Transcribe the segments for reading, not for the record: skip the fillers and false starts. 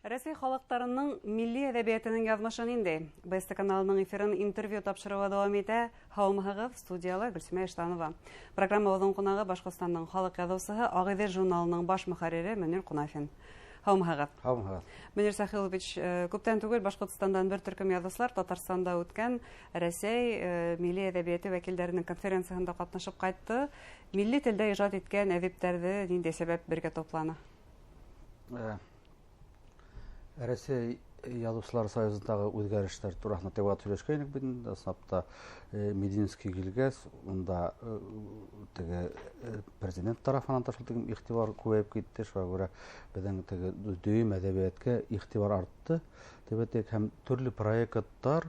Рәсәй халыҡтарының милли әҙәбиәтенең яҙмышы ниндәй? БСТ каналының эфирын интервью тапшырыуы дауам итә. Һаумыһығыҙ, студияла Гөлсөмә Иштанова. Программабыҙҙың ҡунағы Башҡортостандың халыҡ яҙыусыһы, Ағиҙел журналының баш мөхәррире Мөнир Ҡунафин. Һаумыһығыҙ. Һаумыһығыҙ. Мөнир Сәхилович, күптән түгел Башҡортостандан бер төркөм яҙыусылар Татарстанда үткән Рәсәй милли әҙәбиәте вәкилдәренең конференцияһында ҡатнашып ҡайтты. Милли телдә ижад иткән әҙиптәрҙе ниндәй сәбәп бергә тупланы? Рәсәй яҙыусылар союзындағы үҙгәрештәр тураһында тәүге һөйләшкәйнек бит инде. Ысынлап та Мединский килгәс, унда теге президент тарафынан та шул тиклем иғтибар күбәйеп китте. Шуға күрә беҙҙең теге дөйөм әҙәбиәткә иғтибар артты тип әйтәйек, һәм төрлө проекттар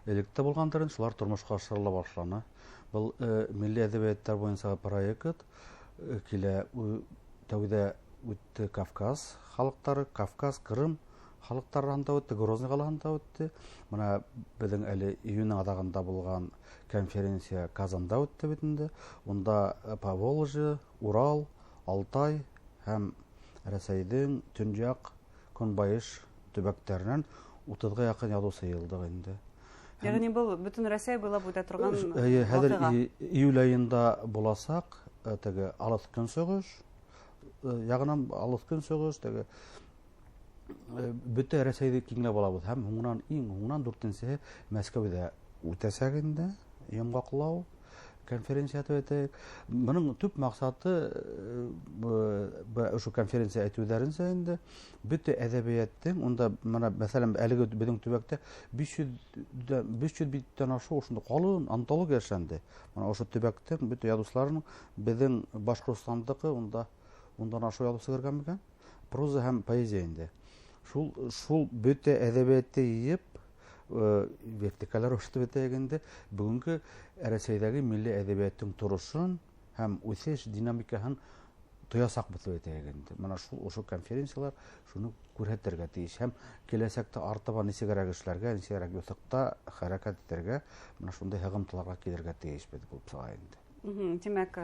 элек тә булғандыр инде, шулар тормошҡа ашырыла башланы. Был милли әҙәбиәттәр буйынса проект килә, тәүҙә үтте Кавказ халыҡтары, Кавказ, Ҡырым халыҡтарында үтте, Грозный ҡалаһында үтте. Бына беҙҙең әле июнь аҙағында булған конференция Казанда үтте бит инде. Унда Поволжье, Урал, Алтай һәм Рәсәйҙең төньяҡ көнбайыш төбәктәренән 30-ға яҡын яҙыусы йыйылдыҡ инде. Йәғни был бөтөн Рәсәй буйлап үтә торған Эйе, хәҙер ваҡиға. Июль айында буласаҡ, теге алыҫ көнсығыш, яғынан алыҫ көнсығыш, теге бөтә Рәсәйҙе киңләп алабыҙ. Һәм һуңынан, иң һуңынан дүртенсеһе Мәскәүҙә үтәсәк инде, йомғаҡлау конференция тип әйтәйек. Бының төп маҡсаты, ошо конференция әйтеүҙәренсә инде, бөтә әҙәбиәттең, унда бына, мәҫәлән, әлеге беҙҙең төбәктә 500 биттән ашыу ошондай ҡалын антология эшләнде. Бына ошо төбәктең бөтә яҙыусыларының, беҙҙең Башҡортостандыҡы ундан ашыу яҙыусы кергән микән? Проза һәм поэзия инде. Шул бөтә әҙәбиәтте йыйып, вертикаль рәүештә бөтә инде, бөгөнгө Рәсәйҙәге милли әҙәбиәттең торошон һәм үҫеш динамикаһын тоясаҡбыҙ тип әйтәйек инде. Бына ошо конференциялар шуны күрһәтергә тейеш һәм киләсәктә артабан нисегерәк эшләргә, нисегерәк юҫыҡта хәрәкәт итергә, бына шундай һығымталарға килергә тейешбеҙ булып сыға инде. Тимәк,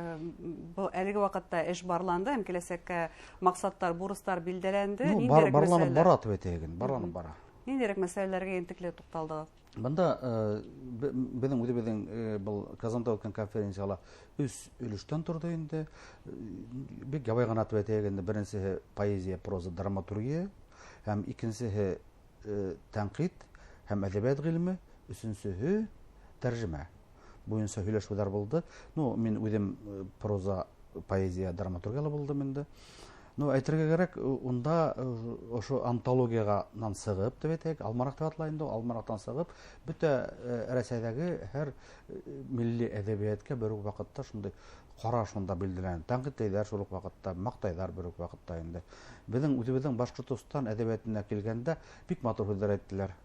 был әлеге ваҡытта эш барланды һәм киләсәккә маҡсаттар, бурыстар билдәләнде. Ниндәйерәк Барланып мәсьәләләр? бара тип әйтәйек инде, барланып бара. Ниндәйерәк мәсьәләләргә ентекле туҡталдығыҙ? Бында беҙҙең үҙебеҙҙең был Казанда үткән конференцияла өс өлөштән торҙо инде. Бик ябай ғына тип әйтәйек инде. Беренсеһе поэзия, проза, драматургия һәм икенсеһе тәнҡит һәм әҙәбиәт ғилеме, өсөнсөһө тәржемә буйынса һөйләшеүҙәр булды. Мин үҙем проза, поэзия, драматургияла булдым инде. Әйтергә кәрәк, унда ошо антологиянан сығып, тип әйтәйек, альманах тип атлай инде, альманахтан сығып, бөтә Рәсәйҙәге һәр милли әҙәбиәткә бер үк ваҡытта шундай ҡараш унда билдәләнә. Тәнҡитләйҙәр шул уҡ ваҡытта, маҡтайҙар бер үк ваҡытта инде. Беҙҙең үҙебеҙҙең Башҡортостан әҙәбиәтенә килгәндә бик матур һүҙҙәр әйттеләр.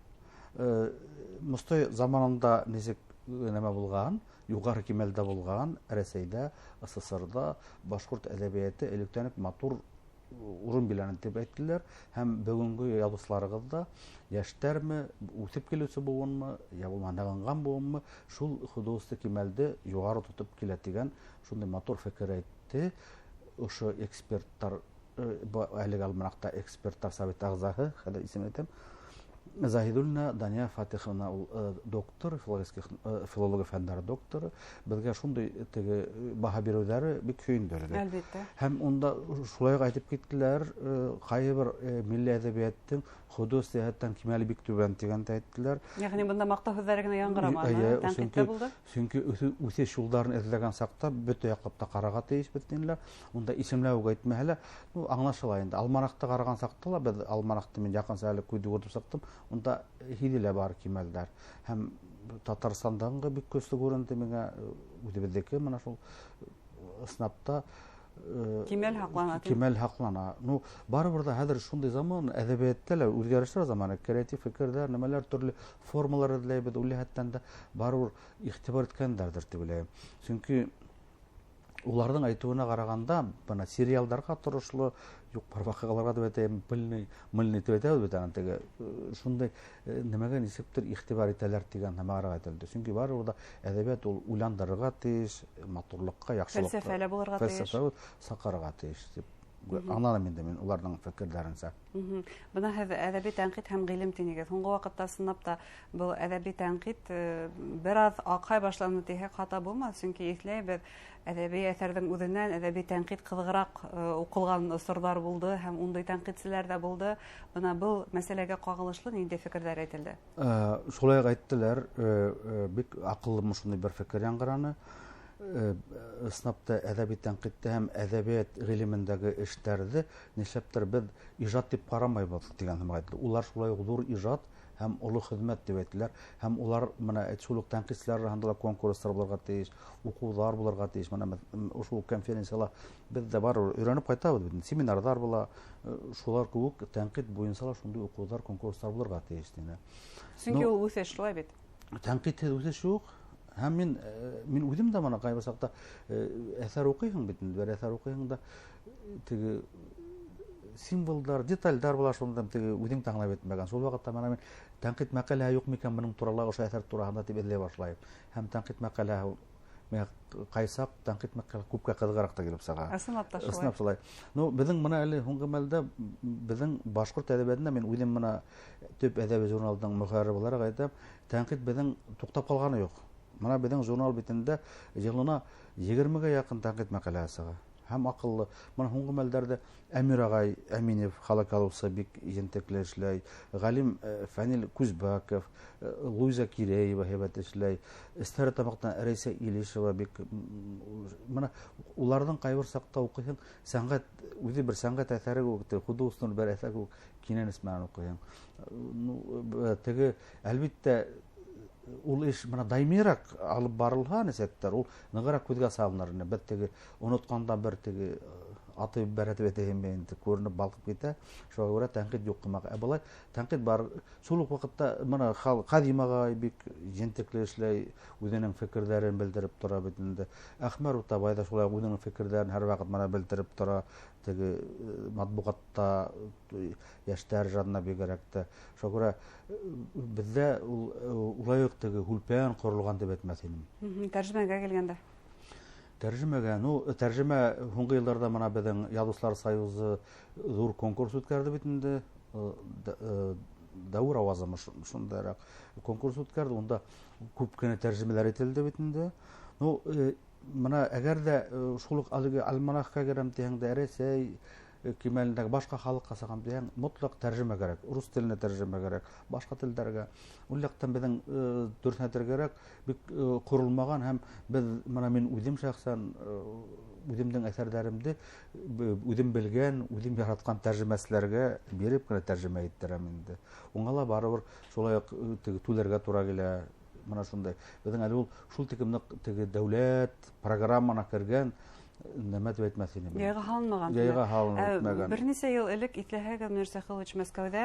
Мостай заманында нисек нәмә булған, юғары кимәлдә булған Рәсәйҙә, СССРҙа башҡорт әҙәбиәте электән үк матур урын биләне тип әйттеләр. Һәм бөгөнгө яҙыусыларығыҙ да йәштәрме, үҫеп килеүсе быуынмы, йә булмаһа нығынған быуынмы, шул художество кимәлде юғары тотоп килә тигән шундай матур фекер әйтте. Ошо эксперттар, әлеге альманахта эксперттар советы ағзаһы, хәҙер исемен әйтәм, Заһидуллина Дания Фатиховна, ул доктор, филология фәндәре докторы, беҙгә шундай теге баһа биреүҙәре бик һөйөндөрҙө. Әлбиттә. Һәм унда шулай уҡ әйтеп киттеләр, ҡайһы бер милли әҙәбиәттең художество йәһәттән кимәле бик түбән тигән дә әйттеләр. Йәғни бында маҡтау һүҙҙәре генә яңғыраманы, Эйе, тәнҡит тә булды. Сөнки үҫеш юлдарын эҙләгән саҡта бөтә яҡлап та ҡарарға тейешбеҙ тинеләр. Унда исемләп үк әйтмәһә лә, аңлашыла инде. Альманахты ҡараған саҡта ла беҙ альманахты мин яҡынса әле күҙ йүгертеп сыҡтым. Унда һиҙелә бар кимәлдәр. Һәм Татарстандағы бик көслө күренде миңә, үҙебеҙҙеке бына шул ысынлап Кимәл һаҡлана, тип. Кимәл һаҡлана. Барыбер ҙә хәҙер шундай заман, әҙәбиәттә лә үҙгәрештәр заманы, креатив фекерҙәр, нәмәләр, төрлө формалар эҙләйбеҙ, ул йәһәттән дә барыбер иғтибар иткәндәрҙер тип уйлайым. Сөнки уларҙың әйтеүенә ҡарағанда, бына сериалдарға торошло, юҡ бар ваҡиғаларға тип әйтәйем, пыльный, мыльный тип әйтәбеҙ бит аны, теге шундай нәмәгә нисектер иғтибар итәләр тигән нәмәгә әйтелде. Сөнки барыбер ҙә әҙәбиәт ул уйландырырға тейеш, матурлыҡҡа, яҡшылыҡҡа, Фәлсәфә лә булырға тейеш. Фәлсәфә саҡырырға тейеш тип Аңланым инде мин уларҙың фекерҙәренсә. Бына һеҙ әҙәби тәнҡит һәм ғилем тинегеҙ. Һуңғы ваҡытта ысынлап та был әҙәби тәнҡит бер аҙ аҡһай башланы тиһәк хата булмаҫ, сөнки иҫләйбеҙ, әҙәби әҫәрҙең үҙенән әҙәби тәнҡит ҡыҙығыраҡ уҡылған осорҙар булды һәм ундай тәнҡитселәр ҙә булды. Бына был мәсьәләгә ҡағылышлы ниндәй фекерҙәр әйтелде? Шулай уҡ әйттеләр, бик аҡыллы шундай бер фекер яңғыраны. Ысынлап та әҙәби тәнҡитте һәм әҙәбиәт ғилемендәге эштәрҙе нишләптер беҙ ижад тип ҡарамайбыҙ тигән һымаҡ әйтелде. Улар шулай уҡ ҙур ижад һәм оло хеҙмәт тип әйттеләр. Һәм улар бына шул уҡ тәнҡитселәр араһында ла конкурстар булырға тейеш, уҡыуҙар булырға тейеш. Бына ошо конференцияла беҙ ҙә бар өйрәнеп ҡайтабыҙ бит. Семинарҙар була, шулар кеүек тәнҡит буйынса ла шундай уҡыуҙар, конкурстар булырға тейеш тине. Сөнки ул үҫеш шулай бит. Тәнҡитһеҙ үҫеш юҡ. Һәм мин үҙем дә бына ҡайбер саҡта әҫәр уҡыйһың бит инде, бер әҫәр уҡыйһың да теге символдар, детальдар була шунда теге үҙең тә аңлап етмәгән. Шул ваҡытта бына мин тәнҡит мәҡәләһе юҡ микән бының турала, ошо әҫәр тураһында тип эҙләй башлайым. Һәм тәнҡит мәҡәләһе миңә ҡайсаҡ тәнҡит мәҡәләһе күпкә ҡыҙығыраҡ та килеп сыға. Ысынлап та шулай. Ысынлап шулай. Ну, беҙҙең бына әле һуңғы мәлдә беҙҙең башҡорт әҙәбиәтендә мин үҙем бына төп әҙәби журналдың мөхәррире булараҡ әйтәм, тәнҡит беҙҙең туҡтап ҡалғаны юҡ. Бына беҙҙең журнал битендә йылына 20-гә яҡын тәнҡит мәҡәләһе сыға. Һәм аҡыллы. Бына һуңғы мәлдәрҙә Әмир ағай Әминев халыҡ яҙыусы бик ентекле эшләй, ғалим Фәнил Күзбәков, Луиза Киреева һәйбәт эшләй, Эстәр Тамаҡтан Рәйсә Илишева бик, бына уларҙың ҡайбер саҡта уҡыйһың, сәнғәт үҙе бер сәнғәт әҫәре кеүек, теге художественный бер әҫәр кеүек кинәнес менән уҡыйһың. Теге, әлбиттә, ул эш бына даимираҡ алып барылһа, нисектер, ул нығыраҡ күҙгә салыныр ине. Беҙ теге онотҡанда бер теге атып бәрәтеп әйтәйем инде, күренеп балҡып китә. Шуға күрә тәнҡит юҡ ҡымаҡ. Ә былай тәнҡит бар. Шул уҡ ваҡытта бына Ҡәҙим ағай бик ентекле эшләй, үҙенең фекерҙәрен белдереп тора бит инде. Әхмәр Утабай ҙа шулай үҙенең фекерҙәрен һәр ваҡыт бына белдереп тора. Теге матбуғатта, йәштәр ижадына бигерәк тә. Шуға күрә беҙҙә ул улай уҡ теге һүлпән ҡоролған тип әйтмәҫ инем. Тәржемәгә килгәндә? Тәржемәгә, ну, тәржемә һуңғы йылдарҙа бына беҙҙең Яҙыусылар союзы ҙур конкурс үткәрҙе бит инде. Дәүер ауазымы шундайыраҡ конкурс үткәрҙе. Унда күп кенә тәржемәләр ителде бит инде. Ну, бына әгәр ҙә шул уҡ әлеге альманахка керәм тиһәң дә, Рәсәй кимәлендәге башҡа халыҡҡа сығам тиһәң, мотлаҡ тәржемә кәрәк. Рус теленә тәржемә кәрәк, башҡа телдәргә. Ул яҡтан беҙҙең дөрөҫ әйтергә кәрәк, бик ҡоролмаған һәм беҙ бына мин үҙем шәхсән үҙемдең әҫәрҙәремде үҙем белгән, үҙем яратҡан тәржемәселәргә биреп кенә тәржемә иттерәм инде. Уңа ла барыбер шулай уҡ теге түләргә тура килә. Бына шундай. Беҙҙең әле ул шул тиклем ныҡ теге дәүләт программаһына кергән нәмә тип әйтмәҫ инем. Яйға һалынмаған. Яйға һалынып бөтмәгән. Бер нисә йыл элек иҫләһәгеҙ, Мөнир Сәхилович, Мәскәүҙә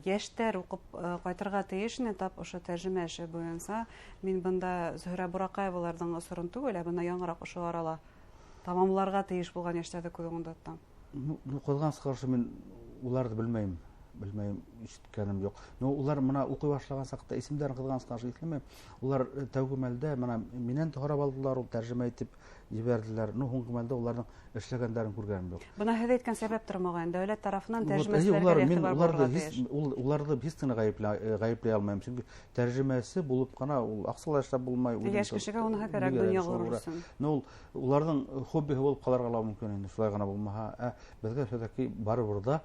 йәштәр уҡып ҡайтырға тейеш ине, тап ошо тәржемә эше буйынса. Мин бында Зөһрә Бураҡаеваларҙың осорон түгел, ә бына яңыраҡ ошо арала тамамларға тейеш булған йәштәрҙе күҙ уңында тотам. Ҡыҙғаныс ҡаршы мин уларҙы белмәйем. Белмәйем, ишеткәнем юҡ. Но улар бына уҡый башлаған саҡта исемдәрен ҡыҙғаныс ҡаршы иҫләмәйем. Улар тәүге мәлдә бына минән һорап алдылар, ул тәржемә итеп ебәрҙеләр. Ну, һуңғы мәлдә уларҙың эшләгәндәрен күргәнем юҡ. Бына һеҙ әйткән сәбәп тормаған, дәүләт тарафынан Вот, тәржемәселәргә улар, мин иғтибар уларҙы булырға һис, тейеш. ул, уларҙы һис кенә ғәйепләй алмайым, сөнки тәржемәсе булып ҡына ул аҡсала эшләп булмай, үҙең Йәш кешегә уныһы кәрәк, бигерәк донъя шуға ғорур күрә. өсөн. Ну, ул, уларҙың хоббиһы булып ҡалырға ла мөмкин инде, шулай ғына булмаһа. Ә беҙгә все-таки барыбер ҙа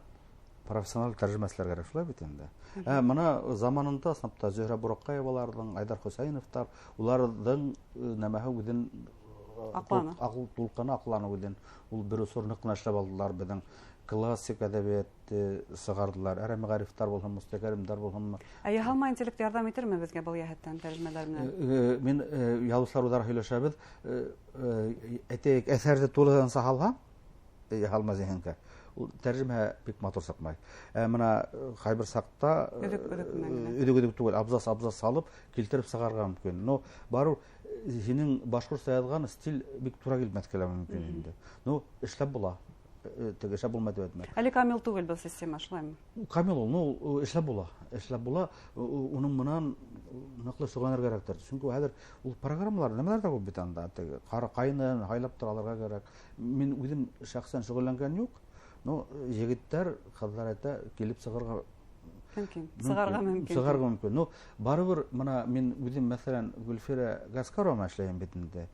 профессиональ тәржемәселәр кәрәк, шулай бит инде. Бына заманында ысынлап та Зөһрә Бураҡаеваларҙың, Айдар Хөсәйеновтар, уларҙың нәмәһе үҙен, Аҡланы. Тулҡыны аҡланы үҙен. Ул бер осор ныҡ ҡына эшләп алдылар, беҙҙең классик әҙәбиәтте сығарҙылар. Әрәм Ғарифтар булһын, Мостай Кәримдәр булһынмы? Ә яһалма интеллект ярҙам итерме беҙгә был йәһәттән тәржемәләр менән? Мин яҙыусылар үҙара һөйләшәбеҙ. Әйтәйек, әҫәрҙе тулыһынса һалһа, яһалма зиһенгә, ул тәржемә бик матур сыҡмай. Бына ҡайбер саҡта, Өҙөк-өҙөк менән генә. өҙөк-өҙөк түгел, абзац-абзац салып, килтереп сығарырға мөмкин. Но барыбер һинең башҡортса яҙған стиль бик тура килмәҫкә лә мөмкин инде. Ну, эшләп була. Теге эшләп булмай тип әйтмәй. Әле камил түгел был система, шулаймы? Камил ул, ну, эшләп була. Эшләп була. Уның менән ныҡлы шөғөлләнергә кәрәктер. Сөнки хәҙер ул программалар нәмәләр ҙә күп бит анда. Теге ҡара ҡайны һайлап тора алырға кәрәк. Мин үҙем шәхсән шөғөлләнгән юҡ. Ну, егеттәр, ҡыҙҙар әйтә, килеп сығырға мөмкин. Сығарға мөмкин. Сығарға мөмкин. Ну, барыбер мына мин үҙем, мәҫәлән, Гөлфирә Гаскарова менән эшләйем бит инде.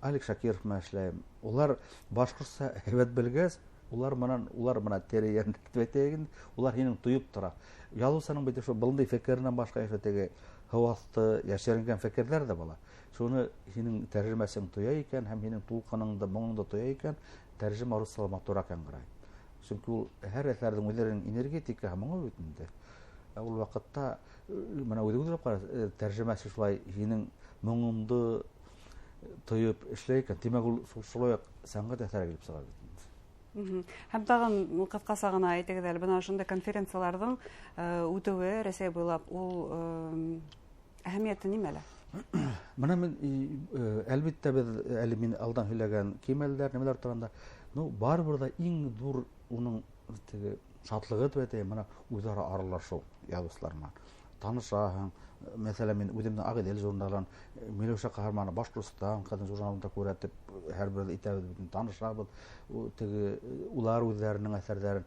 Алик Шакиров менән эшләйем. Улар башҡортса һәйбәт белгәс, улар менән, улар менән тере йәнлек тип әйтәйек инде, улар һинең тойоп тора. Яҙыусының бит шул бындай фекеренән башҡа эшләй теге һыу аҫты йәшеренгән фекерҙәр ҙә була. Шуны һинең тәржемәсең тоя икән һәм һинең тулҡыныңды, моңоңдо тоя икән, тәржемә русса матурыраҡ яңғырай. Сөнки ул һәр әҫәрҙең үҙенең энергетикаһы моңо бит инде. Ә ул ваҡытта мына үҙегеҙ уйлап ҡарағыҙ, тәржемәсе шулай һинең моңоңдо тойоп эшләй икән, тимәк ул шулай уҡ сәнғәт әҫәре килеп сыға бит инде. Һәм тағын ҡыҫҡаса ғына әйтегеҙ әле, бына ошондай конференцияларҙың үтеүе Рәсәй буйлап ул әһәмиәте нимәлә? Бына мин, әлбиттә, беҙ әле мин алдан һөйләгән кимәлдәр, нәмәләр тураһында, ну, барыбер ҙә иң ҙур уның теге шатлығы тип әйтәйем, бына үҙ-ара аралашыу яҙыусылар менән танышаһың. Мәҫәлән, мин үҙемдең Ағиҙел журналын, Миләүшә Ҡаһарманы Башҡортостан ҡыҙы журналында күрәтеп, һәр бер итәбеҙ, бөтөн танышабыҙ. Теге улар үҙҙәренең әҫәрҙәрен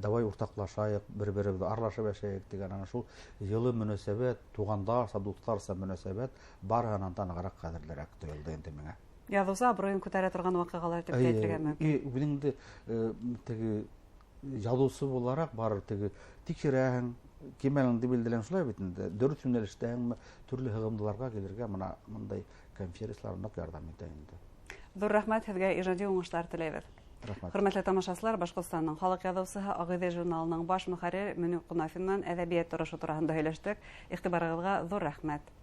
давай уртаҡлашайыҡ, бер-беребеҙ аралашып йәшәйек тигән ана шул йылы мөнәсәбәт, туғандарса, дуҫтарса мөнәсәбәт барыһынан да нығыраҡ ҡәҙерлерәк тойолдо инде миңә. Яҙыусы абруйын күтәрә торған ваҡиғалар тип Эйе, әйтергә мөмкин. Үҙеңде теге яҙыусы булараҡ барыр теге тикшерәһең, кимәлеңде билдәләң шулай бит инде, дөрөҫ йүнәлештәһеңме, төрлө һығымдыларға килергә мына мындай конференциялар ныҡ ярҙам итә инде. Ҙур рәхмәт һеҙгә, ижади уңыштар теләйбеҙ. Рәхмәт. Хөрмәтле тамашасылар, Башҡортостандың халыҡ яҙыусыһы, Ағиҙел журналының баш мөхәррире Мөнир Ҡунафин менән әҙәбиәт торошо тураһында һөйләштек. Иғтибарығыҙға ҙур рәхмәт.